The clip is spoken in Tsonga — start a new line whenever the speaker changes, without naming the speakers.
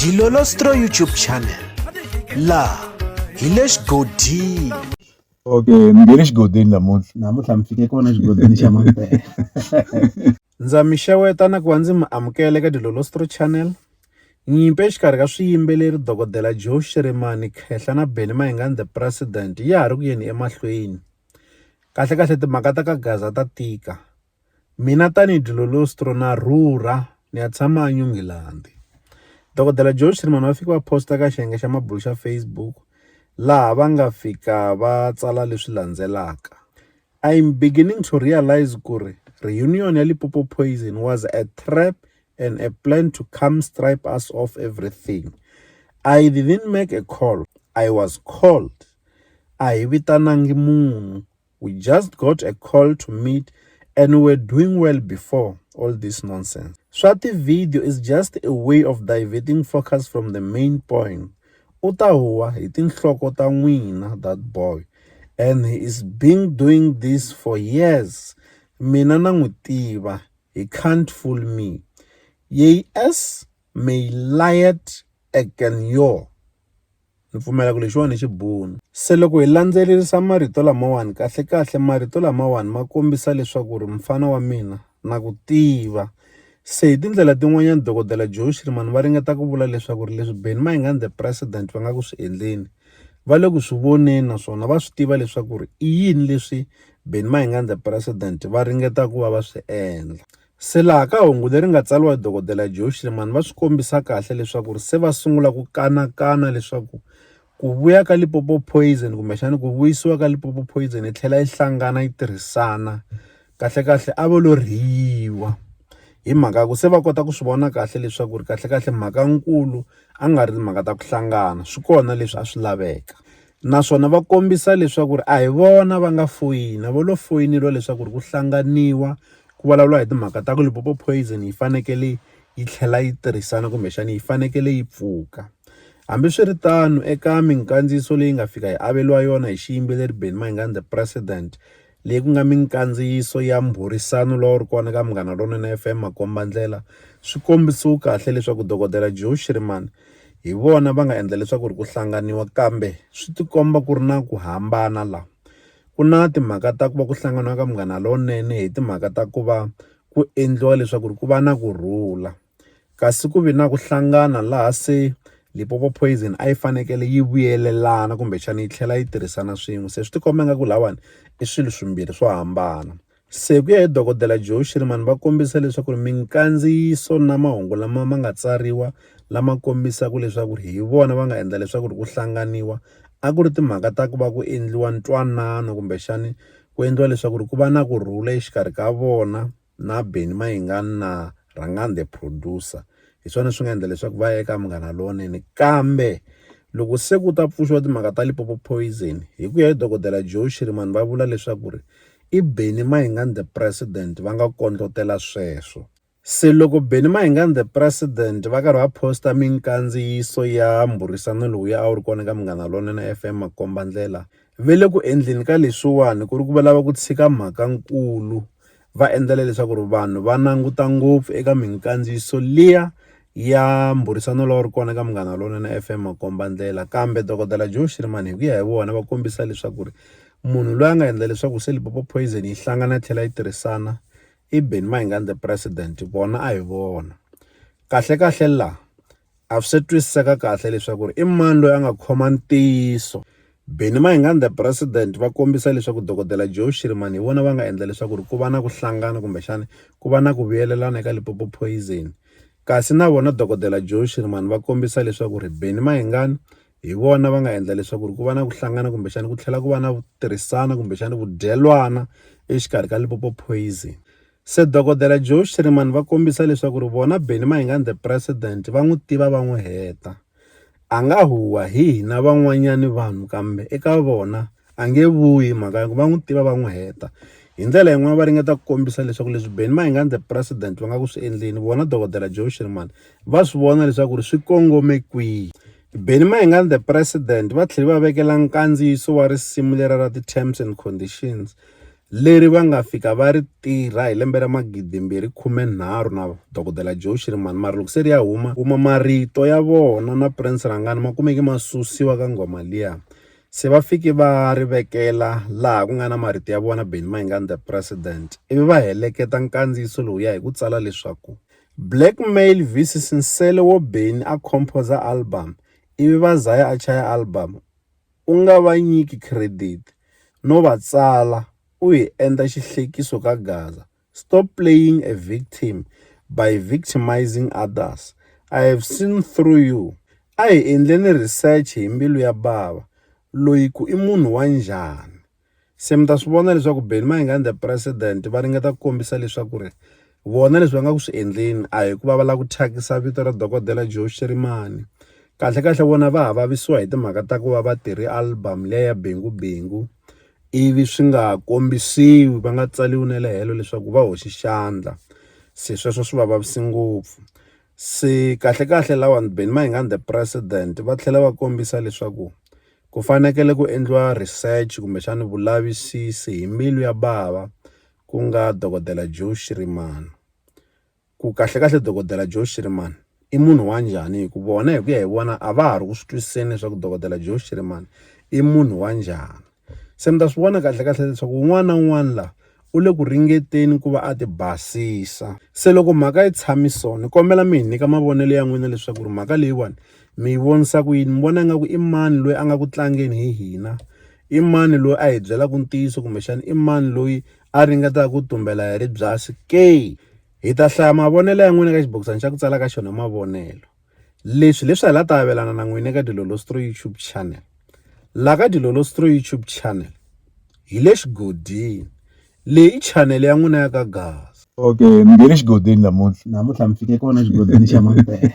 Dilolostro YouTube channel laha hi le xigodini.
Okay, ni nge le xigodini namuntlha.
Namuntlha mi fike kona xigodini xa mampela.
Ndza mi xeweta na ku va ndzi mi amukela eka Dilolostro channel. Nyimpi exikarhi ka swiyimbeleri Dokodela Joe Shirimani Khehla na Benny Mayengani the President ya ha ri ku yeni emahlweni. Kahlekahle timhaka ta ka Gaza ta tika. Mina tanihi Dilolostro na rhurha ni ya tshama eNyungilandi. Dokodela Joe Shirimani va fike va post-a ka xiyenge xa mabulo xa Facebook laha va nga fika va tsala leswi landzelaka. I'm beginning to realise ku ri reunion ya Limpopo Poison was a trap and a plan to come stripe us off everything. I didn't make a call, I was called. A hi vitanangi munhu. We just got a call to meet and we were doing well before all this nonsense. Swa ti-video is just a way of diverting focus from the main point. U ta huwa hi tinhloko ta n'wina that boy and he is been doing this for years. Mina na n'wi tiva, he can't fool me. Yey es my liet ek ken jou. Ni pfumela ku lexiwani i xibunu. Se loko hi landzelerisa marito lamawani kahlekahle marito lamawani ma kombisa leswaku ri mfana wa mina na ku tiva. Se hi tindlela tin'wanyana dokodela Joe Shirimani va ringeta ku vula leswaku ri leswi Benny Mayengani the president va nga ku swi endleni va le ku swi voneni naswona va swi tiva leswaku ri i yini leswi Benny Mayengani the president va ringeta ku va va swi endla. Se laha ka hungu leri nga tsariwa hi dokodela Joe Shirimani va swi kombisa kahle leswaku ri se va sungula ku kanakana leswaku ku vuya ka Limpopo Poison kumbexana ku vuyisiwa ka Limpopo Poison yi tlhela yi hlangana yi tirhisana kahlekahle a va lo rhiyiwa hi mhaka ya ku se va kota ku swi vona kahle leswaku ri kahlekahle mhaka nkulu a nga ri timhaka ta ku hlangana swi kona leswi a swi laveka naswona va kombisa leswaku ri a hi vona va nga foyina vo lo foyineliwa leswaku ri ku hlanganiwa ku vulavuriwa hi timhaka ta ku Limpopo Poison yi fanekele yi tlhela yi tirhisana kumbexana yi fanekele yi pfuka. Hambiswiritano eka minkandziyiso leyi nga fika yi averiwa yona hi xiyimbeleri Benny Mayengani the President leyi ku nga minkandziyiso ya mbhurisano lowu ri kona ka Munghana Lonene F_M makombandlela swi kombisiwe kahle leswaku dokodela Joe Shirimani hi vona va nga endla leswaku ri ku hlanganiwa kambe swi tikomba ku ri na ku hambana la. Ku na timhaka ta ku va ku hlanganiwa ka Munghana Lonene hi timhaka ta ku va ku endliwa leswaku ri ku va na kurhula kasi ku vi na ku hlangana laha se Limpopo Poison a yi fanekele yi vuyelelana kumbexana yi tlhela yi tirhisana swin'we se swi tikomba ingaku lahawani i swilo swimbirhi swo hambana. Se ku ya hi dokodela Joe Shirimani va kombisa leswaku minkandziyiso na mahungu lama ma nga tsariwa lama kombisaka leswaku hi vona va nga endla leswaku ku hlanganiwa a ku ri timhaka ta ku va ku endliwa ntwanano kumbexani ku endliwa leswaku ku va na kurhula exikarhi ka vona na Benny Mayengani na Rhangani the producer hi swona swi nga endla leswaku va ya eka Munghana Lonene kambe loko se ku ta pfuxiwa timhaka ta Limpopo Poison hi ku ya hi dokodela Joe Shirimani va vula leswaku ri i Benny Mayengani the president va nga kondlotela sweswo. Se loko Benny Mayengani the president va karhi va post-a minkandziyiso ya mbhurisano lowuya a wu ri kona ka Munghana Lonene F_M makombandlela ve le ku endleni ka leswiwani ku ri ku va lava ku tshika mhaka nkulu va endlela leswaku ri vanhu va languta ngopfu eka minkandziyiso liya ya mbhurisano lowu ri kona ka Munghana Lonene F_M makombandlela kambe dokodela Joe Shirimani hi ku ya hi vona va kombisa leswaku ri munhu loyi a nga endla leswaku se Limpopo Poison yi hlangana yi tlhela yi tirhisana i Benny Mayengani the president vona a hi vona kahlekahle la a swi se twisiseka kahle leswaku ri i mani loyi a nga khoma ntiyiso Benny Mayengani the president va kombisa leswaku dokodela Joe Shirimani hi vona va nga endla leswaku ri ku va na ku hlangana kumbexana ku va na ku vuyelelana eka Limpopo Poison kasi na vona dokodela Joe Shirimani va kombisa leswaku ri Benny Mayengani hi vona va nga endla leswaku ri ku va na ku hlangana kumbexana ku tlhela ku va na ku tirhisana kumbexana ku dyelwana exikarhi ka Limpopo Poison se dokodela Joe Shirimani va kombisa leswaku ri vona Benny Mayengani the president va n'wi tiva va n'wi heta a nga huwa hi hina van'wanyani vanhu kambe eka vona a nge vuyi mhaka ya ku va n'wi tiva va n'wi heta hi ndlela yin'wana va ringeta ku kombisa leswaku leswi Benny Mayengani the president va nga ku swi endleni vona dokodela Joe Shirimani va swi vona leswaku ri swi kongome kwihi Benny Mayengani the president va tlhele va vekela nkandziyiso wa risimu lera ra ti-terms and conditions. leri va nga fika va ri tirha hi lembe ra 2013 na Dokodela Joe Shirimani mara loko se ri ya huma huma marito ya vona na Prince Rhangani ma kumeke ma susiwa ka nghoma liya se va fike va ri vekela laha ku nga na marito ya vona Benny Mayengani the President ivi va heleketa nkandziyiso lowuya hi ku tsala leswaku Blackmail vs Nsele wo Benny a composer album ivi va zaya a chaya album u nga va nyiki credit no va tsala u hi endla xihlekiso ka Gaza stop playing a victim by victimizing others I have seen through you a hi endleni research hi mbilu ya bava loyi ku i munhu wa njhani Se mi ta swi vona leswaku Benny Mayengani the president va ringeta ku kombisa leswaku ri vona leswi va nga ku swi endleni a hi ku va va lava ku thyakisa vito ra dokodela Joe Shirimani kahlekahle vona va ha vavisiwa hi timhaka ta ku va va tirhe album liya ya Bengu Bengu ivi swi nga kombisiwi va nga tsaliwi na le helo leswaku va hoxe xandla se sweswo swi va vavise ngopfu se kahlekahle lawani Benny Mayengani the president va tlhela va kombisa leswaku Ku fanekele ku endliwa research kumbexana vulavisisi hi mbilu ya bava ku nga dokodela Joe Shirimani ku kahlekahle dokodela Joe Shirimani i munhu wa njhani hi ku vona hi ku ya hi vona a va ha ri ku swi twisiseni leswaku dokodela Joe Shirimani i munhu wa njhani se mi ta swi vona kahlekahle leswaku un'wana na un'wana la u le ku ringeteni ku va a ti basisa se loko mhaka yi tshame so ni kombela mi hi nyika mavonelo ya n'wina leswaku ri mhaka leyiwani mi yi vonisa ku yini mi vona ingaku i mani loyi a nga ku tlangeni hi hina i mani loyi a hi byelaka ntiyiso kumbexana i mani loyi a ringetaka ku tumbela hi ribyasi ke hi ta hlaya mavonelo ya n'wina ka xibokisana xa ku tsala ka xona mavonelo leswi leswi hi la ta avelana na n'wina eka Dilolostro YouTube channel la ka Dilolostro YouTube channel hi le xigodini leyi i channel ya n'wina ya ka Gaza
Okay, ni nge le xigodini namuntlha.
Namuntlha mi fike kona xigodini xa mampela.